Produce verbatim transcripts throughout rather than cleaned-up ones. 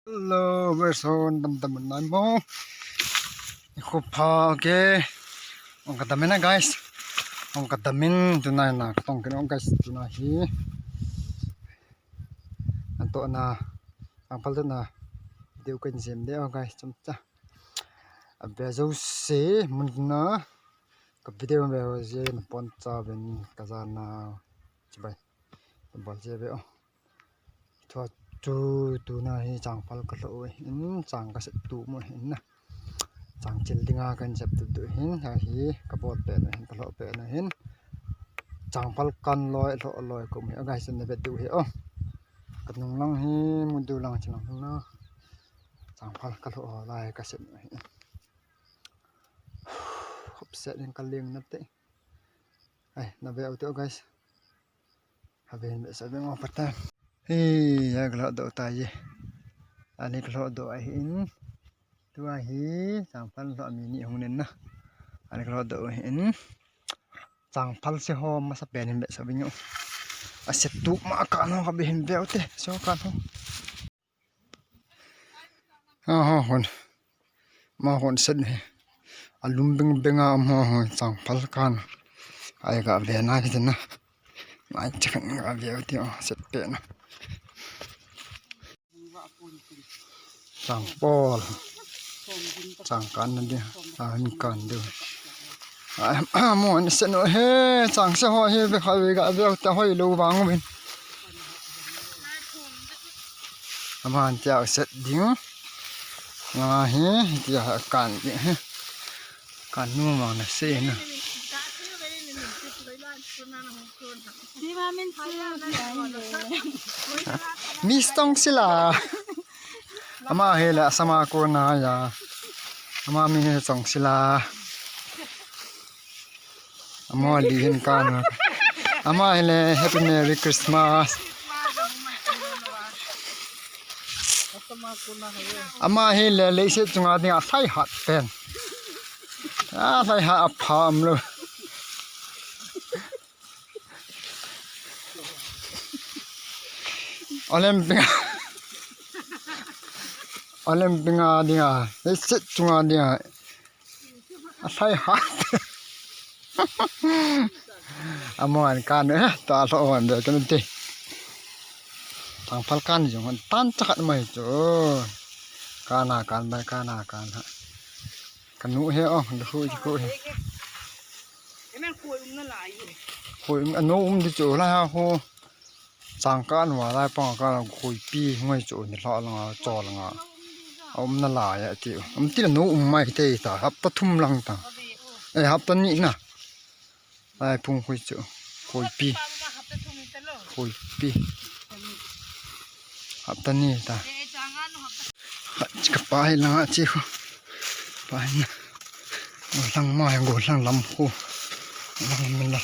Hello, version dam dam nai mo. Khu pha ke. Ong ka damin na, guys. Ong ka damin tunai na tong ke, ong, guys, tunai hi. Anto na. Ang pal na. Deu kan jem de, oh, guys, chum cha. Abe jo se mun na. Ka video be je na pon cha ben ka jana. Chibai. Bol je be, oh. Tua tu, tuna hi changpal ka lhoh u hin, chang ka sep tu mo hin na. Chang chil dinga kan sep tu tu hin, ha hi ka bol pe na hin, ka lhoh pe na hin. Changpal kan loi, lhoh loi kum hi, a guys, na vet tu hi, oh. Ka nung lang hi, mu du lang chi lang na. Changpal ka lhoh lai ka sep na hin. Khop set in ka ling na te. Ai, na ve u te, oh, guys. Haben be sa be ngo pata. Hi, ya ka lhoh doh ta ye. Ani ka lhoh doh ahin. Tua hi, changpal lhoh mi ni hung nen na. Ani ka lhoh doh ahin. Changpal se ho masa pen hin be sa be ngo. A se tu ma ka no ka be hin be u te. So ka no. Aha, hon. Ma hon set ni. A lum beng beng a ma hon changpal kan. Ai ka ve na ki na. Mai chak ni ka ve ti, oh, set pe na. Changpal. Chang kan na dia. A hin kan dia. Ai, a mo ni set no he, chang se ho he, ve kha ve ka ve ta hoi lo vang vin. Aman tia set ding. Nga hi, tia kan ding hi. Kan nu mang na se na. Miss Tong Sila. Ama hi la sama ko na ya. Ama mi hi Tong Sila. Ama li hin kan. Ama hi le Happy Merry Christmas. Ama hi le leiset chunga dinga sai hat pen. A sai hat a pham lo. Olympic. Olympic a dinga. Leiset chunga dinga. A sai hat. Aman kan, eh, ta lo wan de kan te. Changpal kan jong tan chakhat mai chu. Kana kan ba kana kan ha. Kanu he, oh, du khu ji khu he. Khoi um anu um di chu la ha ho. Chang kan wa lai pang kan khoipi ngai chu ni hla langa chol langa. A um na lai a ti. Um ti la nu um mai te ta, hapta thum lang ta. Eh, hapta ni na. Lai pung khoi chu. Khoipi. Khoipi. Hapta ni ta. Ka pa hi langa chi khu. Pa hi na. Golang ma, golang lam khu. Lang min la.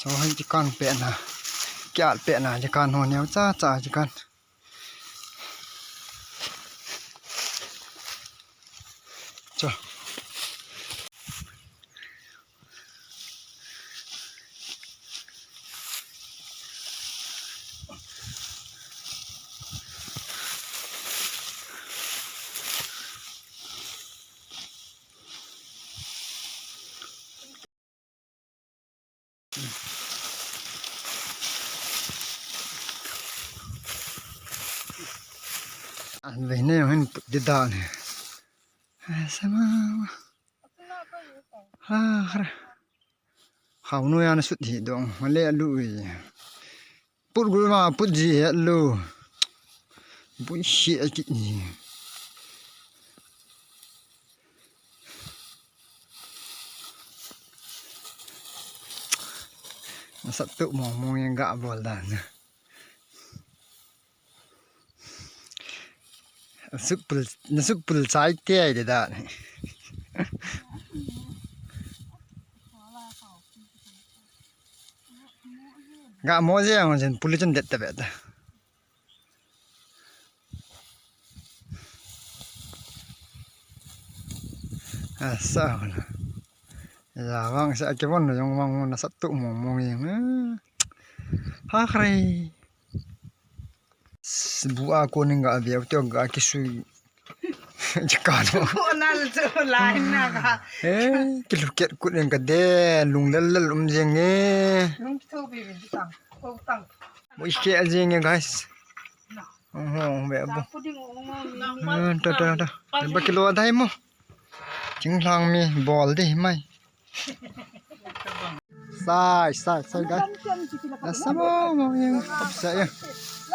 Cho hai chi kan pe na. Kya pe na chi kan ho neo cha cha chi kan. Cho. An ve ne hin put di da ne. Sama. Ha, har. Hau no ya na sut hi dong. Male alu e. Put gul ma put ji he lo. Bui hi a ki ni. Nasat tu mong mong yang ga bol dan. Suk pul, nasuk pul chai te ai de dan. Ga mo je ang jen puli chun det ta be ta. Asa hona. Ya vang sa ke von jong vang na sat tu mong mong yang. Ha kre. bu a konin ga veu tio ga kisui. Chikano. Ko nal chu lai na ka. Eh, kiluket kut in ka de, lung lel lel um jeng e. Lung thu bi bi tang, ko tang. Mo ike a jeng e, guys. Oho, ve bu. Puding o mo. Hmm, ta, ta, ta. Ba kilo dai mo. Chinglang mi bol di mai. Sai, sai, sai, guys. Na samo mo yang khop sa ya.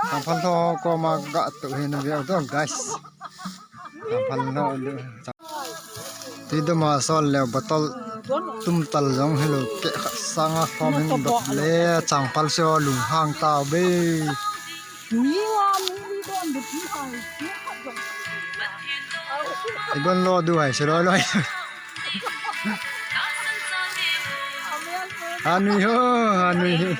Changphal lho koma ga tu hin ve do, guys. Changphal lho du. Ti do ma sol le bottle tum tal jong hello ke kha sanga khom hin dot le changphal se lung hang ta be. Igon lo du hai se lo lo. Anui ho, anui ho.